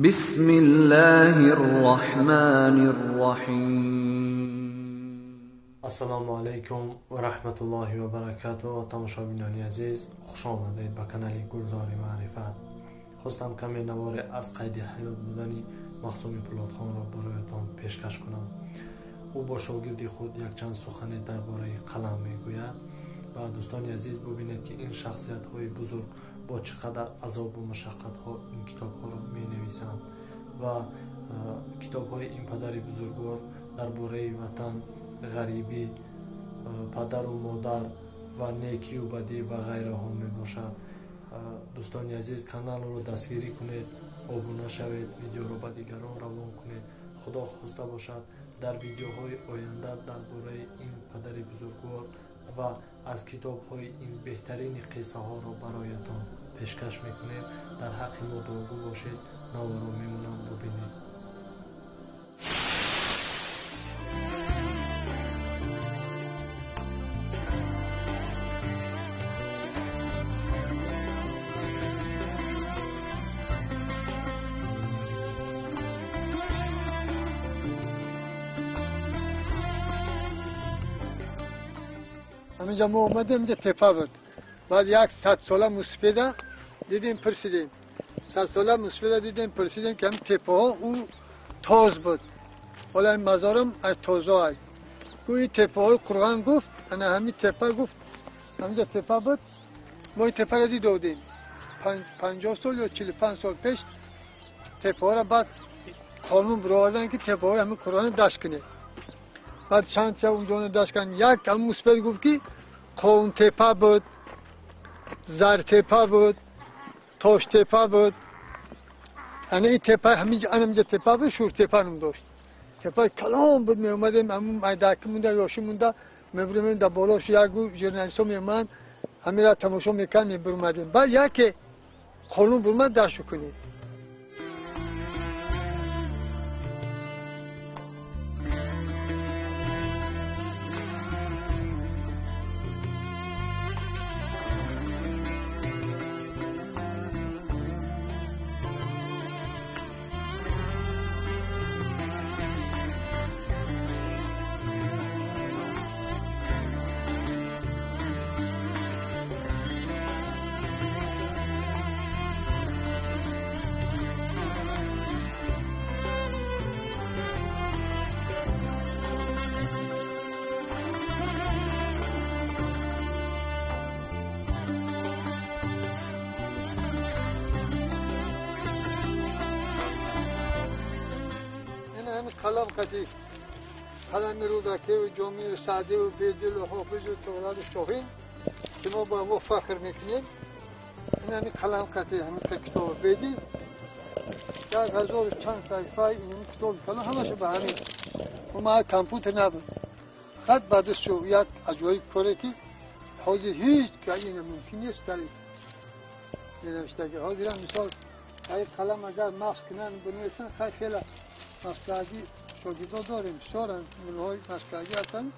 Бисмиллоҳир-раҳмонир-раҳим. Ассалому алайкум ва раҳматуллоҳи ва баракатуҳ. Тамошобинони азиз, хуш омадед ба канали Гулзори Маърифат. Хостам каме наворе аз қайди ҳаёт будани Махсуми Пӯлодхонро бароятон пешкаш кунам. Ӯ бо шогирди худ якчанд сухане дар бораи қалам мегӯяд ва дӯстони азиз, бубинед, ки ин шахсиятҳои бузург бо чӣ қадар азобу машаққатҳо ин китобҳоро менависанд ва китобҳои ин падари бузургвор дар бораи ватан, ғарибӣ, падару модар ва некию бадӣ ва ғайраҳо мебошад. Дӯстони азиз, каналро дастгирӣ кунед, обуна шавед, видеоро ба дигарон равон кунед. Худо хоста бошад, дар видеоҳои оянда дар бораи ин падари бузургвор ва аз китобҳои ин беҳтарини қиссаҳоро бароятон пешкаш мекунем. Дар ҳаққи мо дуогӯ бошед. Наворо мемонам, бубинед. Ҳаминҷа мо омадем, инҷа тепа буд. Баъд як 100 сола мусфеда дидем, пурсидем. 100 сола мусфеда дидем, пурсидем, ки ҳамин тепаҳо ӯ тоз буд. Ҳола ин мазорам аз тозо аст. Гӯ ин тепаҳои Қурған, гуфт, ана ҳамин тепа, гуфт, ҳаминҷа тепа буд. Мо ин тепаро дидодем. 50 сол ё 45 сол пеш тепаҳоро баъд қонун бировардан, ки тепаҳои ҳамин Қурғана дашт кунед. Баъд чанд ча унҷоно дашт карданд. Як ҳамин мусфед гуфт, ки Қовунтепа буд, Зартепа буд, Тоштепа буд. Ана ин тепа ҳаминҷа тепа буд, Шуртепа ном дошт. Тепаи калон буд, меомадем, ҳамун майдаки монда, ёшӣ монда, мебуримем дар болош, як журналистҳо меомаданд, ҳамира тамошо мекардем, мебуромадем. Баъд яке қонун бурмад, дашту кунед. Қалам қати қалами Рӯдакиву Ҷомию Саъдиву Бедилу Ҳофизу Туғралу Шоҳин, ки мо ба мо фахр мекунем, ин ҳами қалам қати ҳамин китоби Бедил, як ҳазору чанд саҳифаи ин китоби калон, ҳамаша ба ҳамин. Ма компютер набуд, хат ба дастшу. Як аҷоиб коре, ки ҳозир ҳеҷ ина мумкин нест дар навиштагӣ. Ҳозирам мисол ай қалам агар машқ кунанд, бинависанд, хай, хела машқкардӣ шогирдо дорем, бисёранд, муллоҳои машқкардӣ ҳастанд.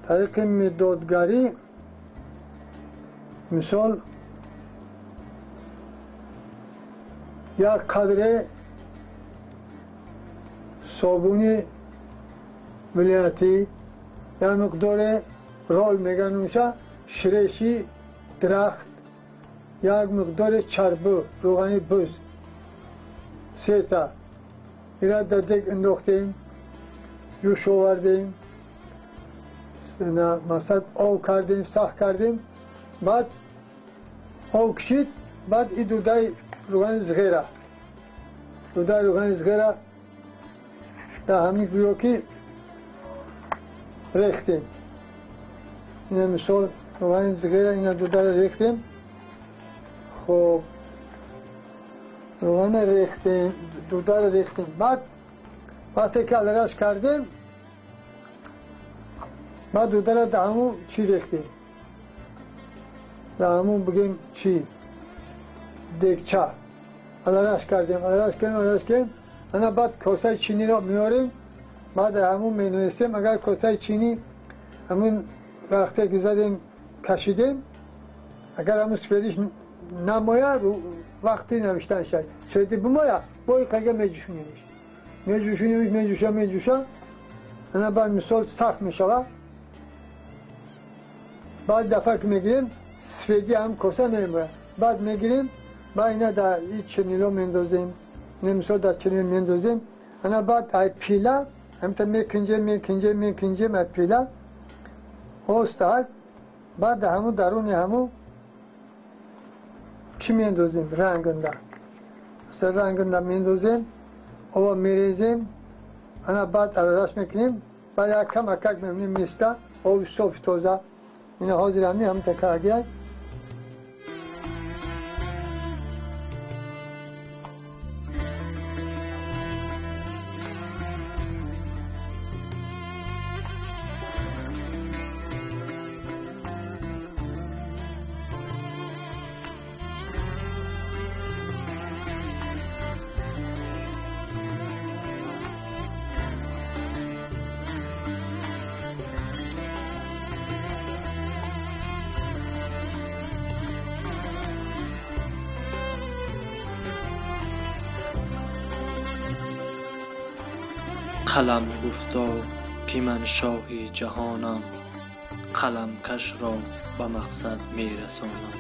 Тариқи медодгарӣ, мисол, як қадре собуни вилоятӣ, як миқдоре рол меган уша ширеши дарахт, як миқдори чарбу рӯғани буз, сета ира дар дег андохтем, ҷӯш овардем, масалан, об кардем, сахт кардем, баъд об кашид, баъд и дудаи рӯғани зғера, дудаи рӯғани зғера. Дар ҳамин гӯё ки рехтем. Ина мисол равғани зиғира ина дудара рехтем. Хоб равғана рехтем, дудара рехтем. Баъд вақте ки алараш кардем, баъд дудара дар ҳамун чӣ рехтем? Дар ҳамун бигем чӣ? Дегча. Алараш кардем, алараш кардем, алараш кардем. Ана баъд косаи чиниро меорем, баъд ҳамун менависем. Агар косаи чини ҳамун вақте ки задем кашидем, агар ҳамун сфедиш намояд, вақти навиштан шад. Сфеди бимояд, бо иқага меҷӯшонемиш. Меҷӯшонемиш, меҷӯша, меҷӯша. Ана баъд мисол сахт мешавад. Баъд дафъа ки мегирем, сфеди ҳам коса намемояд. Баъд мегирем, баъд ина дар и чернило мендозем. Ина мисол дар чернило мендозем. Ана баъд ай пила ҳамта мекинҷем, мекинҷем, мекинҷем ай пила. Остак баъд ҳамун даруни ҳамун чӣ мендозем? Рангында. Рангында мендозем, ова мерезем. Ана баъд аралаш мекунем. Баъд як кам акак мемонем места, оби софи тоза. Ина ҳозир ҳамин ҳамта кардия. Қалам гуфто ки ман шоҳи ҷаҳонам, қаламкаш ро ба мақсад мерасонам.